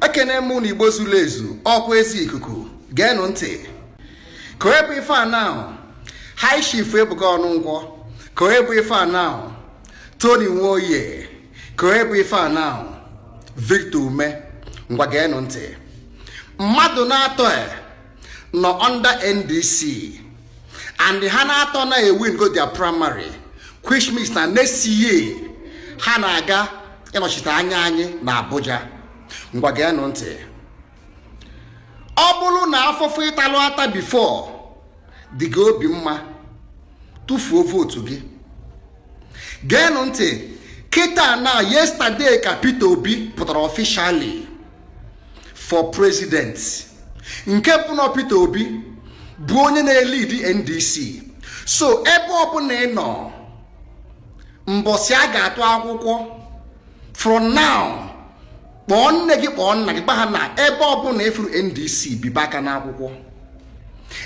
Ekene m na Igbo zuru ezu. Ọkwa ezi ikuku, geenụ ntị ka onye bụ ife a now. High Chief Ebuka Ọnụnkwọ, ka onye bụ ife a now. Tony Nwoye, ka onye bụ ife a now. Victor Ume, ngwa geenụ ntị. Mmadụ na-atọ nọ under NDC and ha na-atọ na win go their primary, which means na next year ha na-aga ịnọchite anya anyị na Abuja. Ngwa geenụ ntị, ọ bụrụ na afọfọ ịtalụ ata before dị gị obi mma, tụfuo vote gị. Geenụ ntị kịta na yesterday ka Peter Obi pụtara officially for president, nke bụ na Peter Obi bụ onye na-elead NDC. So ebe ọbụla ị nọ mbọsị a ga-atụ akwụkwọ, from now, kpọọ nne gị, kpọọ nna gị, gba ha na ebe ọbụla ịfụrụ NDC, bibe aka n'akwụkwọ.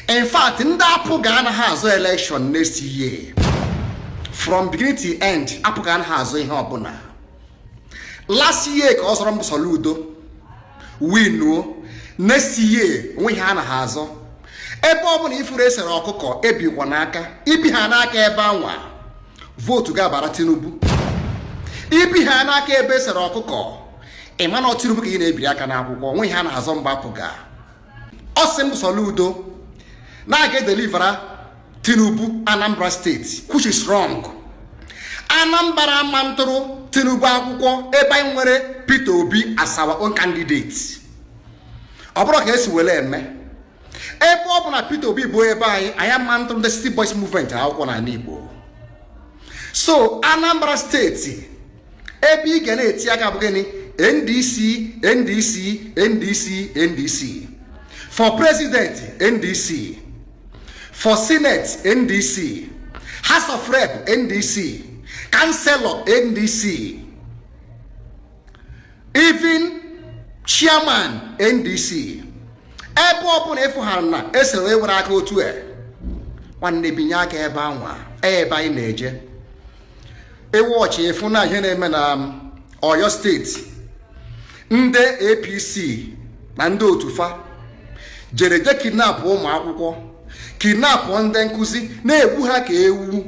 In fact, ndị APGA anaghị azụ election next year. From beginning to end, APGA anaghị azụ ihe ọbụla. Last year ka ọ zọrọ mbụ Soludo winuo. Next year, onwe ihe anaghị azọ. Ebe ọbụla ifuru esere ọkụkọ, ebikwa n'aka. Ibi ha n'aka ebe anwa, vote ga-abara Tinubu. Ibi ha n'aka ebe esere ọkụkọ, ịma na Tinubu ka ị na-ebiri aka n'akwụkwọ. Onwe ihe a na-azọ mgbe APGA. Ọ sị m Soludo na-aga edelivera Tinubu Anambra State, which is wrong. Anambra ama ntụrụ Tinubu akwụkwọ ebe anyị nwere Peter Obi as our own candidate. Ọ bụrụ ka esi were eme, ebe ọ bụ na Peter Obi bụ ebe anyị, anyị ama ntụrụ ndị City Boys Movement akwụkwọ n'ala Igbo. So Anambra State, ebe ị ga na-eti aka bụ gịnị? NDC, NDC, NDC, NDC. For president, NDC. For senate, NDC. House of Rep, NDC. Councillor, NDC. Even chairman, NDC. Ebe ọbụla ịfụ ha na esere ewere aka otu a, nwanne, binye aka ebe anwa, ebe anyị na-eje. Ịwọchị ịfụ na ihe na-eme na Oyo State, ndị APC na ndị otu fa jere je kidnap ụmụ akwụkwọ, kidnap ndị nkụzi, na-egbu ha ka ewu.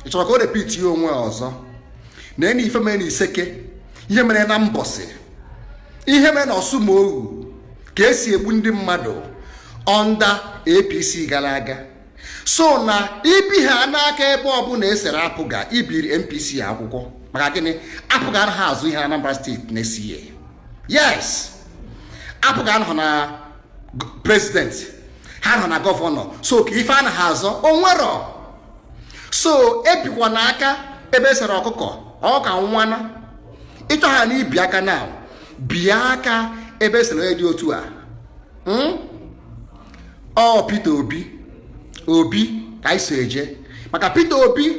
Ị chọrọ ka o repeat ya onwe ọzọ? Na eni ife mere na Iseke, ihe mere na Mbọsị, ihe mere na Ọsụmohu, ka esi egbu ndị mmadụ under APC gara aga. So na ibi ha n'aka ebe ọbụla esere APGA, ibiri NPC akwụkwọ. Maka gịnị? APGA anaghị azụ ihe Anambra State na-esi. Yes, APGA anọ na president, ha nọ na governor, so ka ife anaghị azọ onwero. So ebikwa n'aka ebe esere ọkụkọ, ọ ka nwana ịchọ ha na ibi aka na bie aka ebe esere onye dị otu a. Ọ Peter Obi, Obi ka anyị so eje, maka Peter Obi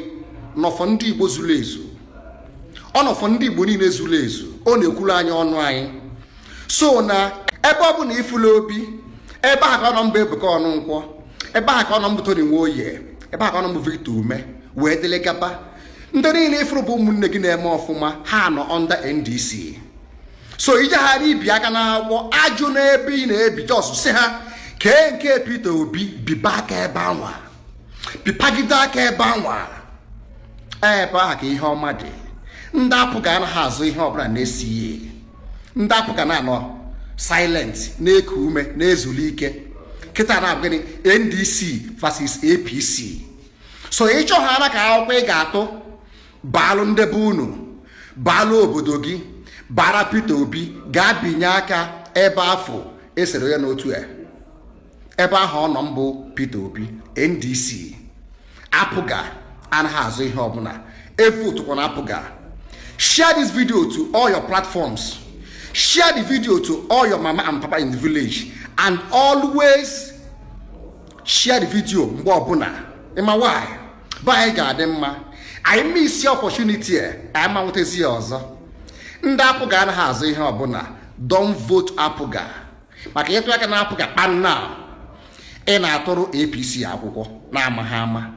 nọfọ ndị Igbo zuru ezu, ọ nọfọ ndị Igbo niile zuru ezu, ọ na-ekwuru anyị ọnụ anyị. So na ebe ọ bụ na ifula Obi, ebe ahụ ka ọ nọ mbụ Ebuka Ọnụnkwọ, ebe ahụ ka ọ nọ mbụ Tony Nwoye, ebe ahụ ka ọ nọ mbụ Victor Ume, wee dịrị gaba. Ndị niile ifuru bụ ụmụnne gị na-eme ọfụma, ha nọ under NDC. So ije ghara ibi aka n'akwụkwọ, ajụ n'ebe ị na-ebi, just si ha kee nke Peter Obi, biba aka ebe anwa, bipagide aka ebe anwa, ebe ahụ ka ihe ọma dị. Ndị APGA anaghị azụ ihe ọbụla na-esighị. Ndị APGA na-anọ silent, na-eku ume, na-ezuli ike. Kịta na gịnị? NDC versus APC. So ịchọ ha ara ka akwụkwọ ị ga-atụ baalụ ndị be unu, baalụ obodo gị, bara Peter Obi, gaa binye aka ebe afọ esere ya n'otu a, ebe ahụ ọ nọ mbụ Peter Obi, NDC. APGA anaghị azụ ihe ọbụla. Evotekwana APGA. Share this video to all your platforms. Share the video to all your mama and papa in the village and always share the video mgbe ọbụla. Ịma why be anyị ga-adị mma? Anyị miss opportunity a, anyị ma nwetazi ya ọzọ. Ndị APGA anaghị azụ ihe ọbụla. Don't vote APGA, maka ịtụ aka na APGA kpanna, ị na-atụrụ APC akwụkwọ na-amaghị ama.